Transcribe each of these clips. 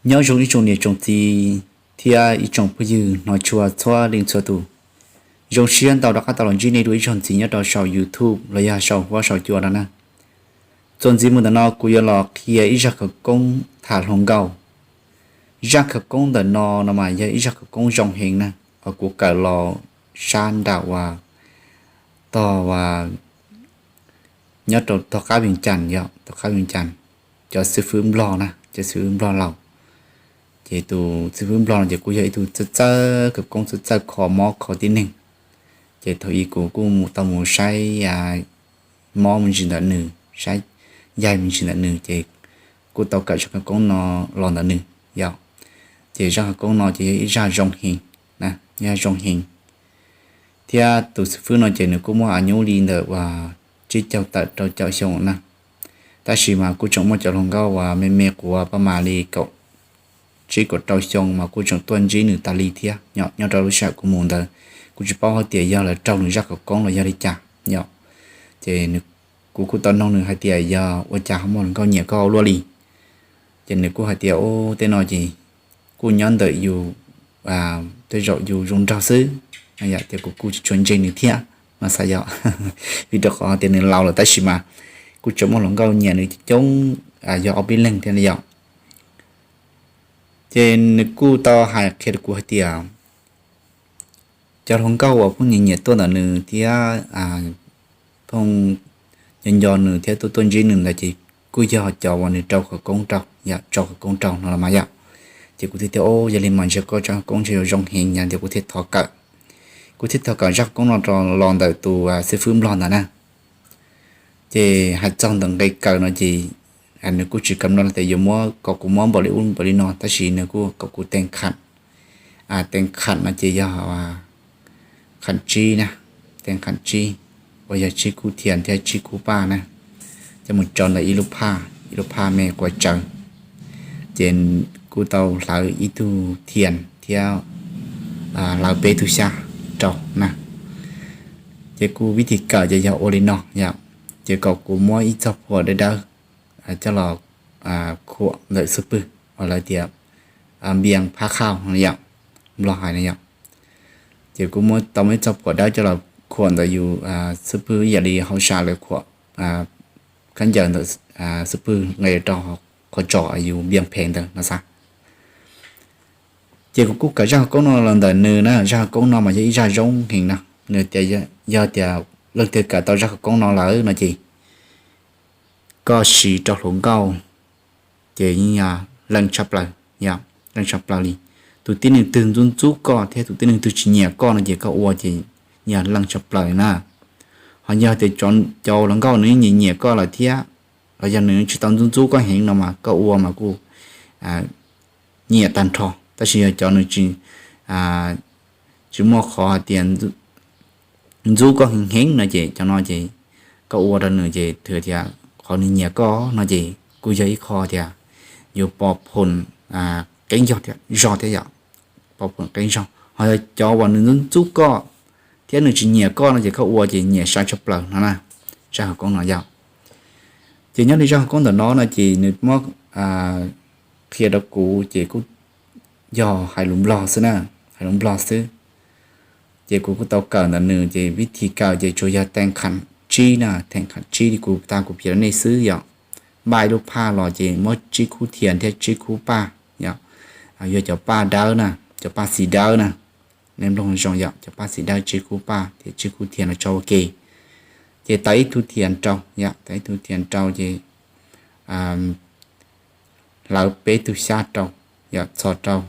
Nyob zoo ib tsoom niam tsoom txiv thiab ib tsoom phooj ywg hnov tshua txhua leej txhua tus. Zoo siab ntau rov qab tau los ntsib nej dua ib zaug ntxiv nyob rau saum YouTube los yog saum huab saum cua no na. Txuas ntxiv mus ntawm no kuv yuav los qhia ib zaj khawv koob tham hluas nkauj. Zaj khawv koob ntawm no no mas yog ib zaj khawv koob zoo heev na, uas kuv kawm los sab nram uas tog uas nyob rau tog qab Vias Cas, yog tog qab Vias Cas, cov xib fwb Nplog na, cov xib fwb Nplog laus. Ces tus xib fwb Nplog no ces kuj yog ib tug txawj txawj khawv koob, txawj txawj kho mob kho tib neeg. Ces thaum ub kuv kuj tau mus saib mob me ntsis ntawm nws, saib yaig me ntsis ntawm nws, ces kuj tau kawm zaj khawv koob no los ntawm nws, yog. Ces zaj khawv koob no ces yog ib zaj zoo heev, yog zoo heev. Thiab tus xib fwb no ces nws kuj muaj a nyuj li ntawm uas tsib caug tawm rau caum xyoo na. Tab sis mas kuj tseem muaj cov hluas nkauj uas me me quav paj mas li kaum tsib kaum rau xyoo mas kuj tseem tuaj ntsib nws tas li thiab. Nyob rau lub sij hawm kuv mus ntawd, kuv tsis paub hais tias yog lawv raug nws zaj khawv koob los yog li cas, yog. Ces kuv kuj tau noog nws hais tias yog ua cas ho muaj hluas nkauj nyiam koj ua luaj li. Ces nws kuj hais tias, u, tej no ces kuj nyob ntawm yus, tej zaum yus zoo nraug xwb, yog tias kuv kuj tsis tshua ntseeg nws thiab no xav yog, vim rau qhov tias nws laus lawm tab sis mas kuj tseem muaj hluas nkauj nyiam nws coob, yog ob peb leeg thiab no yog. Ces nws kuj tau hais qhia rau kuv hais tias cov hluas nkauj uas pheej nyiam nyiam tuaj ntawm nws thiab pheej nco nco nws thiab tuaj tuaj ntsib nws ntawd ces kuj yog cov uas nws rau khawv koob rau, yog rau khawv koob rau no los mas yom. Ces kuv thiaj tias, o, yog li mas ntshe koj zaj khawv koob ntshe yuav zoo heev, yog tias kuv thiaj thov kawm. Kuv thiaj thov kawm zaj khawv koob no los ntawm tus xib fwb Nplog ntawd na. Ces hais txog ntawm nqe kawm no ces nws kuj tsis kam no tias yuav muab kom kuv muab npaum li ub npaum li no, tab sis nws kuj kom kuv teej kham. Teej kham no ces yog kham tsib na, teej kham tsib uas yog tsib khub thias thiab tsib khub paj na, coj mus tso ntawm ib lub phaj, ib lub phaj me quav tsawv. Ces kuj tau hlawv ib tug thias thiab hlawv peb tug xyab rau na. Ces kuv vib thib kawm ces yog ua li no yom. Ces kom kuv muab ib txoj phuam dawb dawb coj los khuam ntawm xub pwg uas lawv tias npias phab khauj no yom, Nplog hais no yom. Ces kuv muab tau muab ib txoj phuam dawb coj los khuam ntawm yus xub pwg ib yam li hauj sam lawv khuam khaub ncaws ntawm xub pwg nqes rau qhov tsos yus npias phem ntawd no xav. Ces kuv kuj kawm zaj khawv koob no los ntawm nws na, zaj khawv koob no mas yog ib zaj zoo heev no. Nws tias yog tias leej twg kawm tau zaj khawv koob no lawm no ces koj siv rau hluas nkauj ces yeej yog leej tshaj plaws, yog leej tshaj plaws li. Tus tib neeg twg ntxub ntxub koj thiab tus tib neeg twg tsis nyiam koj no ces koj ua ces yog leej tshaj plaws na. Ho yog tias cov hluas nkauj nws nyiam nyiam koj lawm thiab los yog nws tsis tau ntxub ntxub koj heev no mas koj ua mas kuj nyiam tag nrho, tab sis yog cov nws tsis muaj qhov hais tias ntxub koj heev heev no ces cov no ces koj ua rau nws ces twb tias qhov nws nyiam koj no ces kuj yog ib qho tias yuav pov phoom qeeb zog thiab, zog thiab yom, pov phoom qeeb zog. Ho yog cov uas nws ntxub ntxub koj thiab nws tsis nyiam koj no ces koj ua ces nyiam sai tshaj plaws no na, zaj khawv koob no yom. Ces nyob li zaj khawv koob ntawm no no ces nws muab qhia rau kuv ces kuj yog hais lus Nplog xwb na, hais lus Nplog xwb. Ces kuv kuj tau kawm ntawm nws ces vib thib kawm ces tsuas yog teej kham tsib na, teej kham tsib li kuv tag kuv piav rau nej xwb yom. Npaj ib lub phaj los ces muab tsib khub thias thiab tsib khub paj yom, yog cov paj dawb na, cov paj xim dawb na, nej mloog zoo yom, cov paj xim dawb tsib khub paj thiab tsib khub thias no tso ua ke. Ces taws ib tug thias rau yom, taws ib tug thias rau ces hlawv peb tug xyab rau, yog txhos rau.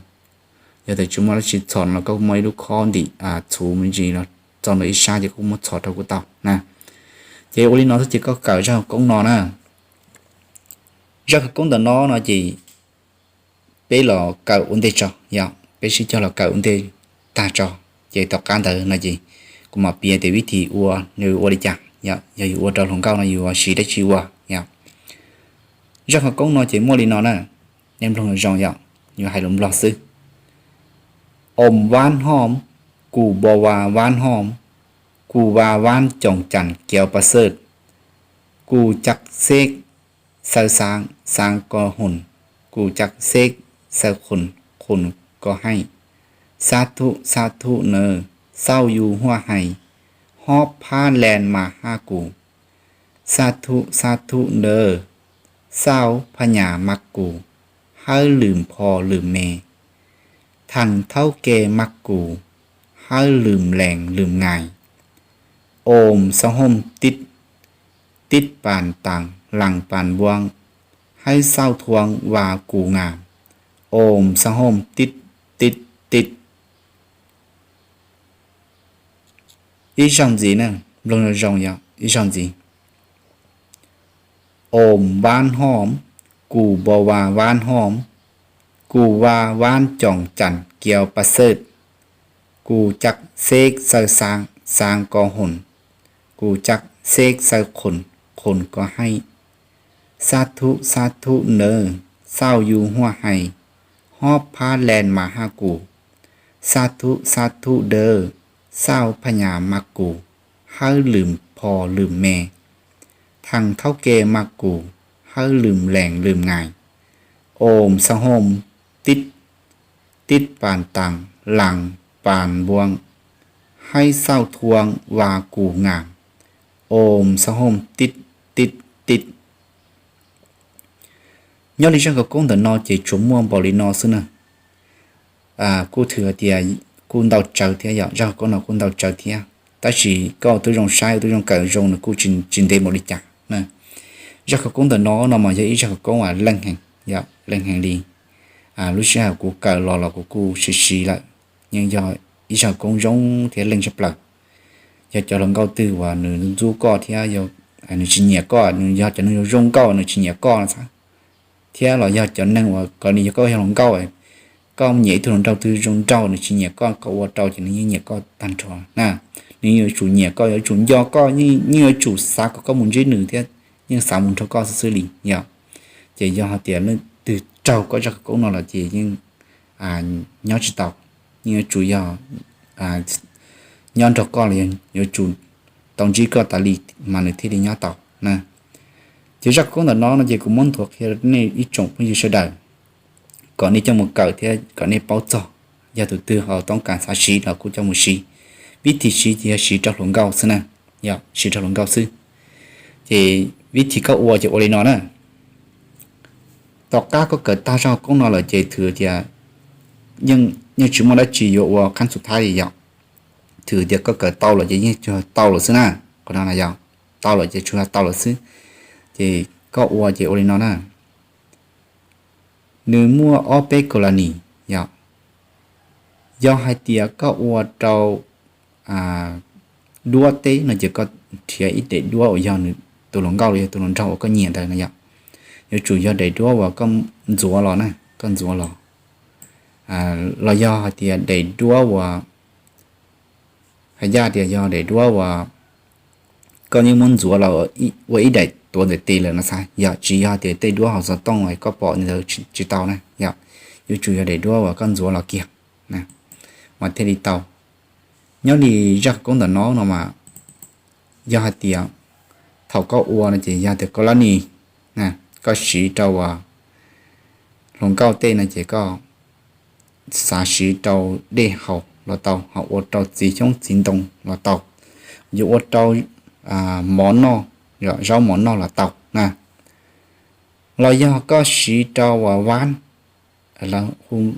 Yog tias tsis muaj dab tsi txhos no los koj muaj ib lub khob ntim txhuv me ntsis los txog ntawm ib sab ces koj muab txhos rau kuj tau na. Ces ua li no xwb ces koj kawm zaj khawv koob no na. Zaj khawv koob ntawm no no ces peb los kawm ua ntej tso, yog peb sib cog los kawm ua ntej tag tso. Ces tom qab ntawd no ces kuv mam piav tias vib thib ua nws ua li cas, yog yus ua rau hluas nkauj no yus siv dab tsi ua yom. Zaj khawv koob no ces muaj li no na, nej mloog zoo yom, yuav hais lus Nplog xwb. Om vab hom, kus bo va vab hom, kus va vab coom cam kiav pa xej, kus cam xeb xaw xaav xaav ko hoom, kus cam xeb xaws khoom, khoom koj haij. Xab thum xab thum nawb, xauj yus huaj hais, hob phab lees mas haj kus. Xab thum xab thum nawb, xauj phaj nyas mas kus, hawb lwm phom lwm me, thas thaub ke mas kus, hawb lwm lees lwm ngais. Oos xab hooj tib, tib pas tas las pas npua, hawb xauj thua vas kus ngam. Oos xab hooj tib, tib, tib. Ib zaug ntxiv na, mloog zoo zoo yom, ib zaug ntxiv. Oos vab hom, kus npo vas vab hom, kus vas vab coos cas kiav pas xej, kus ca xeb xaws xav, xav koj hoom, kus ca xeb xaws khoom, khoom koj haij. Xab thum xab thum nawb, xauj yus huaj hais, hob phab lees mas haj kus. Xab thum xab thum nawb, xauj phaj nyas mas kus, hawb lwm phom lwm me, thas thaub ke mas kus, hawb lwm lees lwm ngais. Oos xab hooj tib, tib pas tas las pas npua, hawb xauj thua vas kus ngam. Oos xab hooj tib, tib, tib. Nyob li zaj khawv koob ntawm no ces tsuas muaj npaum li no xwb na. Kuj thwm hais tias kuj ntau tsawv thiab yom, zaj khawv koob no kuj ntau tsawv thiab, tab sis koj ua tib zoo saib, ua tib zoo kawm zoo nws kuj tsis ntev npaum li cas na. Zaj khawv koob ntawm no no mas yog ib zaj khawv koob uas leej heev, yog leej heev li. Lub sij hawm kuv kawm los los kuv kuj siv siv lawm, yeej yog ib zaj khawv koob zoo thiab leej tshaj plaws. Yog cov hluas nkauj twg uas nws ntxub koj thiab nws tsis nyiam koj, nws yog cov neeg zoo nkauj nws tsis nyiam koj xwb, thiab los yog cov neeg uas kom li yog koj yog hluas nkauj, koj nyiam ib tug hluas nraug twg zoo nraug nws tsis nyiam koj, koj ua rau ces nws yeej nyiam koj tag nrho na. Nws yeej yuav tsum nyiam koj, yuav tsum nco koj, yeej yuav tsum xav kom koj mus ntsib nws thiab yeej xav mus nrog koj xwb xwb li yom. Ces yog hais tias leej twg raug koj zaj khawv koob no los ces yeej nyob tsis tau, yeej yuav tsum yog nyob nrog koj los yuav tsum tau ntsib koj tas li mas nws thiaj li nyob tau na. Ces zaj khawv koob ntawm no no ces kuv muab nthuav qhia nej ib tsoom phooj ywg sawv daws kom nej coj mus kawm thiab kom nej paub txog. Yog tus twg ho toob kas xav siv los kuj coj mus siv. Vib thim siv ces yog siv rau hluas nkauj xwb na, yog siv rau hluas nkauj xwb. Ces vib thim koj ua ces ua li no na. Tom qab koj kawm tag zaj khawv koob no lawm ces thwm tias yeej tsis muaj dab tsi yuav ua qhab xus thaib li yom. Thwm tias koj kawm tau lawm ces yeej tsuas tau lawm xwb na. Qhov no yog tau lawm ces tsuas yog tau lawm xwb. Ces koj ua ces ua li no na. Nws muaj ob peb kaus las nis yom. Yog hais tias koj ua rau duab teb no ces koj nrhiav ib daim duab uas yog nws tus hluas nkauj los yog tus hluas nraug uas koj nyiam ntawd no yom. Yuav tsum yog daim duab uas koj ntxuav los na, koj ntxuav los. Los yog hais tias daim duab uas, hais ncaj tias yog daim duab uas koj yeej muab ntxuav los ua ib daim tuav ntawm tes lawm no xav, yog tsis yog tias tej duab hauv xov tooj koj pom ntawd tsis tau na yom. Yuav tsum yog daim duab uas koj ntxuav los kiag mas thiaj li tau. Nyob li zaj khawv koob ntawm no no mas yog hais tias thaum koj ua no ces yog tias koj lab nis, koj siv rau hluas nkauj tej no ces koj xav siv rau dej haus los tau, ho ua rau txiv xyoob txiv ntoo los tau, yuav ua rau mov noj, zaub mov noj los tau na. Los yog koj siv rau uas vab,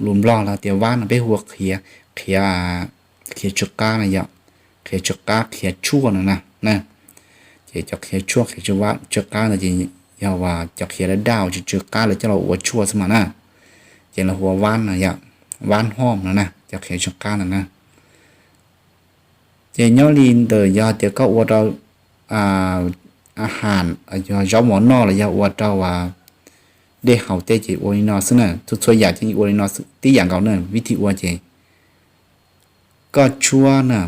lus Nplog lawv tias vab no peb hu ua qhiav, qhiav tsw qab no yom, qhiav tsw qab qhiav tshuaj no na. Ces cov qhiav tshuaj qhiav tsw qab no ces yog uas cov qhiav daj daj uas tsw tsw qab lawv coj los ua tshuaj xwb mas na. Ces lawv hu ua vab no yom, vab hom no na, cov qhiav tsw qab no na. Ces nyob li ntawm yog tias koj ua rau a has, yog zaub mov noj los yog ua rau dej haus tej ces ua li no xwb na, txhua txhua yam ces ua li no tib yam nkaus na. Vib thim ua ces koj tshuab na,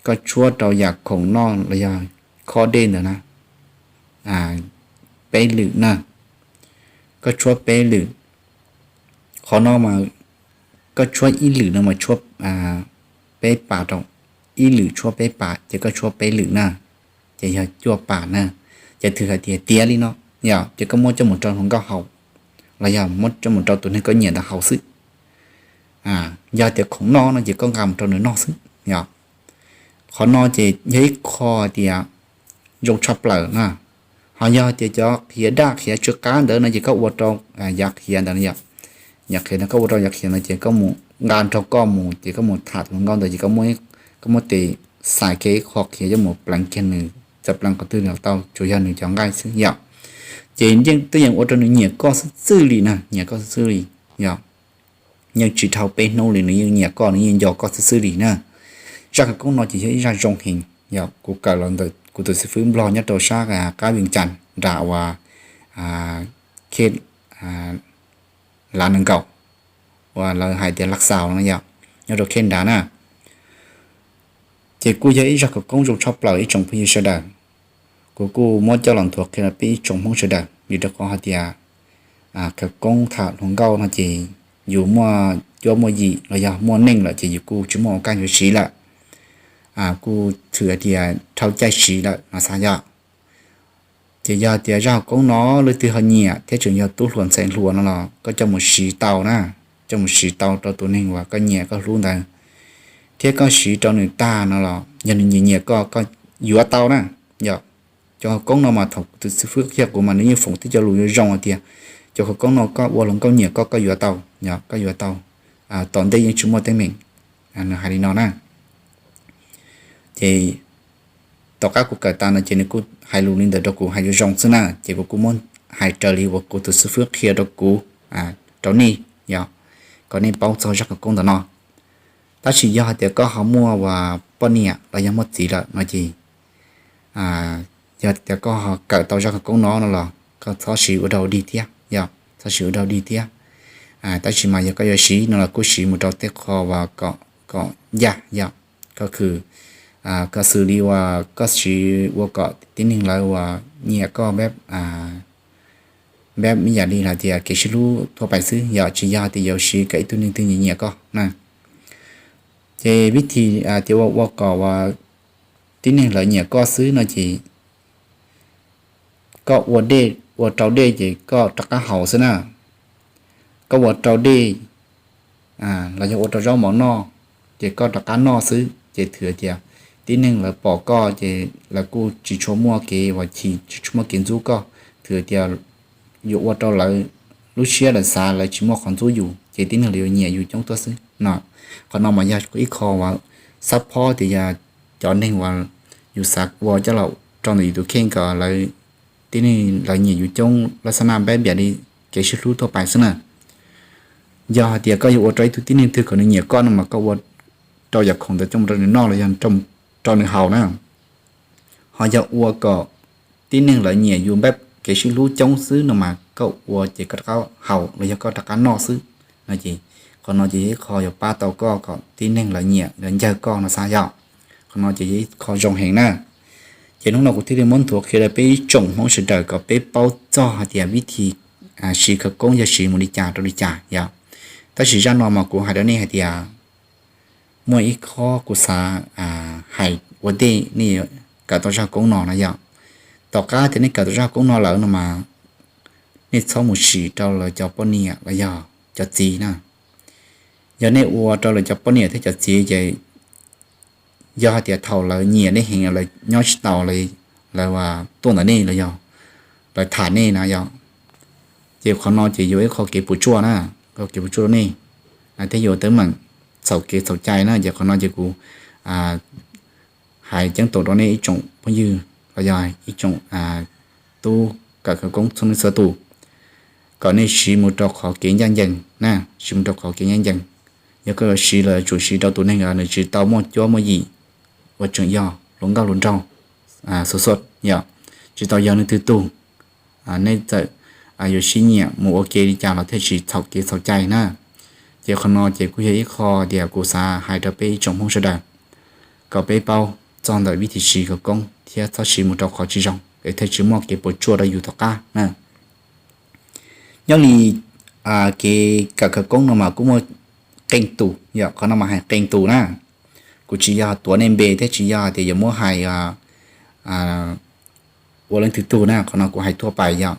koj tshuab rau yam khoom noj los yog khob dej ntawd na, peb lwm na, koj tshuab peb lwm. Qhov no mas koj tshuab ib lwm no mas tshuab peb pas rau, ib lwm tshuab peb pas ces koj tshuab peb lwm na, ces yog cuaj pas na. Ces thwm hais tias tiav li no yom, ces koj muab coj mus rau hluas nkauj haus, los yog muab coj mus rau tus neeg koj nyiam ntawd haus xwb. Yog tias khoom noj no ces koj nqa mus rau nws noj xwb yom. Qhov no ces yog ib qho tias zoo tshaj plaws na. Ho yog tias cov qhiav daj qhiav tsw qab ntawd no ces koj ua rau yav qhiav ntawd yom, yav qhiav ntawd koj ua rau yav qhiav ntawd ces koj mus nqa nrog koj mus ces koj mus tham tus hluas nkauj ntawd ces koj muab tes xais kiag ib qho qhiav coj mus pleev kiag nws, txawm pleev qhov twg los tau, tsuas yog nws cov nqaij xwb yom. Ces yeej twb yeej ua rau nws nyiam koj xwb xwb li na, nyiam koj xwb xwb li yom. Yeej tsis dhau peb hnub li nws yeej nyiam koj, nws yeej nco koj xwb xwb li na. Zaj khawv koob no ces yog ib zaj zoo heev yom, kuv kawm los ntawm kuv tus xib fwb nplog nyob rau sab qab Vees Cas nram uas khej Lav Nees Nkaum uas lawv hais tias Laj Xaus no yom, nyob rau khej nrad na. Ces kuj yog ib zaj khawv koob zoo tshaj plaws ib tsoom phooj ywg sawv daws. Kuv kuj muab coj los nthuav qhia rau peb ib tsoom Hmoob sawv daws vim rau qhov hais tias khawv koob tham hluas nkauj no ces yus muaj cuab muaj yim los yog muaj neej lawm ces yus kuj tsis muaj ua kaj yuav siv lawm, kuj thwm hais tias dhau caij siv lawm no xav yom. Ces yog tias zaj khawv koob no leej twg ho nyiam thiab tseem yog tub hluas ntxhais hluas no los koj coj mus siv tau na, coj mus siv tau rau tus neeg uas koj nyiam koj hlub ntawd, thiab koj siv rau nws tag no los yog nws nyiam nyiam koj, koj yuav tau na yom. Cov khawv koob no mas thaum tus xib fwb qhia kuv mas nws yeej foom tib co lus zoo zoo hais tias cov khawv koob no koj ua hluas nkauj nyiam koj, koj yuav tau, koj yuav tau, tom ntej yeej tsis muaj teeb meem, nws hais li no na. Ces tom qab kuv kawm tas no ces nws kuj hais lus li ntawd rau kuv, hais zoo zoo xwb na, ces kuv kuj muab hais raws li uas kuv tus xib fwb qhia rau kuv, rau nej yom, kom nej paub txog zaj khawv koob ntawm no. Tab sis yog hais tias koj ho muaj uas poj niam los yog muaj txiv lawm no ces yog tias koj ho kawm tau zaj khawv koob no no los koj txhob siv ua dog ua dig thiab yom, txhob siv ua dog ua dig thiab. Tab sis mas yog koj yuav siv no los kuj siv mus rau tej qho uas kom ncaj yom. Koj khwv, koj xws li uas koj siv ua kom tib neeg lawv uas nyiam koj npab ib yam li hais tias kev sib hlub thua pais xwb yom, tsis yog tias yuav siv kom ib tug neeg twg nyiam nyiam koj na. Ces vib thib tias ua ua kom uas tib neeg lawv nyiam koj xwb no ces koj ua dej, ua rau dej ces koj rov qab haus xwb na. Koj ua rau dej los yog ua rau zaub mov noj ces koj rov qab noj xwb ces thwm tias tib neeg lawv pom koj ces lawv kuj tsis tshua muaj kev uas chim, tsis tshua muaj kev ntxub koj, thwm tias yuav ua rau lawv lub siab lawv xav lawv tsis muaj qhov ntxub yus ces tib neeg lawv yuav nyiam yus coob tuaj xwb no. Qhov no mas yog ib qho uas xab phob tias yog cov neeg uas yus xav ua coj los rau ntawm yus tus kheej kom lawv tib neeg lawv nyiam yus coob lab xab naj npab ib yam li kev sib hlub thua pais xwb na. Yog hais tias koj yuav ua rau ib tug tib neeg twg kom nws nyiam koj no mas koj ua rau yam khoom ntawd coj mus rau nws noj los yog rau nws haus na. Ho yog ua kom tib neeg lawv nyiam yus npab kev sib hlub coob xwb no mas koj ua ces koj rov qab haus los yog koj rov qab noj xwb no ces qhov no ces yog ib qho yuav pab tau koj kom tib neeg lawv nyiam lawv ncawg koj no xav yom. Qhov no ces yog ib qho zoo heev na. Ces hnub no kuv thiaj li muab nthuav qhia rau peb ib tsoom Hmoob sawv daws kom peb paub txog hais tias vib thib siv khawv koob yog siv mus li cas rau li cas yom. Tab sis zaj no mas kuv hais rau nej hais tias muaj ib qho kuv xav hais ua ntej nej kawm tau zaj khawv koob no no yom. Tom qab tias nej kawm tau zaj khawv koob no lawm no mas nej txhob mus siv rau lawv cov poj niam los yog cov txiv na. Yog nej ua rau lawv cov poj niam thiab cov txiv ces yog hais tias thaum lawv nyiam nej heev lawv nyob tsis taus lawv tuaj ntawm nej los yog lawv tham nej na yom, ces qhov no ces yuav ib qho kev puas tsuaj na, kev puas tsuaj rau nej thiab yuav teeb meem txhaum kev txhaum cai na. Ces qhov no ces kuv hais ceeb toom rau nej ib tsoom phooj ywg los yog ib tsoom tub kawm khawv koob txhua leej txhua tus, kom nej siv mus rau qhov kev ncaj ncees na, siv mus rau qhov kev ncaj ncees. Yog koj yuav siv los yuav tsum siv rau tus neeg uas nws tsis tau muaj cuab muaj yim uas tseem yog hluas nkauj hluas nraug xuv xuav yom, tsis tau yog leej twg tug. Nej txawm yuav sib nyiam mus ua ke li cas los thiaj tsis txhaum kev txhaum cai na. Ces qhov no ces kuj yog ib qho tias kuv xav hais rau peb ib tsoom Hmoob sawv daws kom peb paub txog ntawm vib thib siv khawv koob thiab txhob siv mus rau qhov tsis zoo es thiaj tsis muaj kev puas tsuaj rau yus tom qab na. Nyob li kev kawm khawv koob no mas kuj muaj qee tus yom, qhov no mas hais qee tus na. Kuv tsis yog tuav nej npe thiab tsis yog tias yuav muab hais ua leej twg tug na, qhov no kuv hais thua pais yom.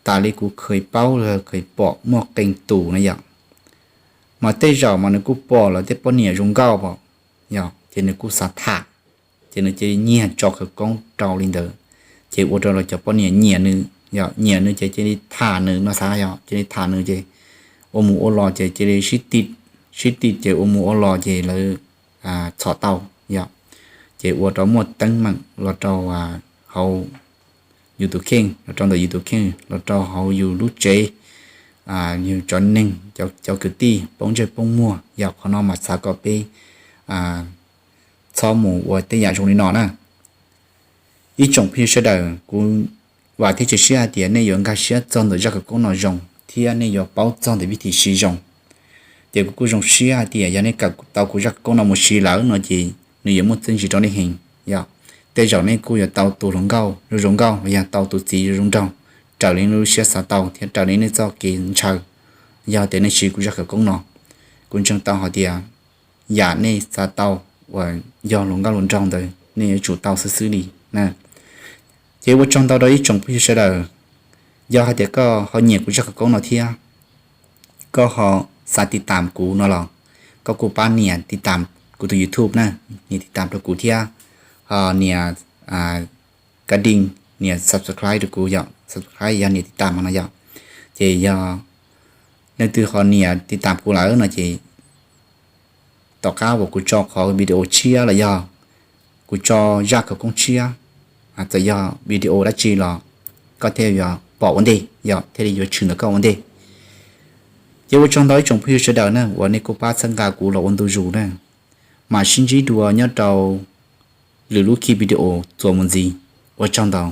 tas li kuv kheev paub los kheev pom muaj qee tus na yom. Mas tej zaum mas nws kuj pom lawv tej poj niam zoo nkauj pom, yog ces nws kuj xav tham, ces nws cia li nyiag tso khawv koob rau li ntawd, ces ua rau lawv cov poj niam nyiam nws, yog nyiam nws ces cia li tham nws no xav, yog cia li tham nws ces ua mus ua los ces cia li sib ti, sib ti ces ua mus ua los ces lawv txhom tau, yog ces ua rau muaj teeb meem los rau hauv yus tus kheej, los rau ntawm yus tus kheej, los rau hauv yus lub tsev, yus cov neeg, cov kwv tij poob ntsej poob muag. Yog qhov no mas xav kom peb txhob mus ua tej yam zoo li no na. Ib tsoom phooj ywg sawv daws, kuv vam thiab cia siab hais tias nej yuav nkag siab txog ntawm zaj khawv koob no zoo thiab nej yuav paub txog ntawm vib thim siv zoo. Ces kuv kuj zoo siab hais tias yog nej kawm tau kuv zaj khawv koob no mus siv lawm no ces nws yuav muaj txiaj ntsig rau nej heev. Yog tej zaum nej kuj yuav tau tus hluas nkauj zoo zoo nkauj los yog tau tus txiv zoo zoo nraug raws li nej lub siab xav tau thiab raws li nej txoj kev ntshaw. Yog tias nej siv kuv zaj khawv koob no, kuv ntseeg tau hais tias yam nej xav tau uas yog hluas nkauj hluas nraug ntawd nej yuav tsum tau xwb xwb li na. Ces ua tsaug ntau rau ib tsoom phooj ywg sawv daws, yog hais tias koj ho nyiam kuv zaj khawv koob no thiab koj ho xav tiv tam kuv no los koj kuj pab nias tiv tam kuv tus YouTube na, nias tiv tam rau kuv thiab ho nias ka ding, nias subscribe rau kuv, yog subscribe yog nias tiv tam no yog. Ces yog leej twg ho nias tiv tam kuv lawm no ces tom qab uas kuv tso qhov video tshiab los yog kuv tso zaj khawv koob tshiab, txawm yog video dab tsi los koj thiaj yuav pom ua ntej, yog thiaj li yuav tshwm ntawm koj ua ntej. Ces ua tsaug ntau ib tsoom phooj ywg sawv daws na uas nej kuj pab txhawb nqa kuv los ua ntu zus na. Mam sib ntsib dua nyob rau lwm lub ki video txuas mus ntxiv. Ua tsaug ntau.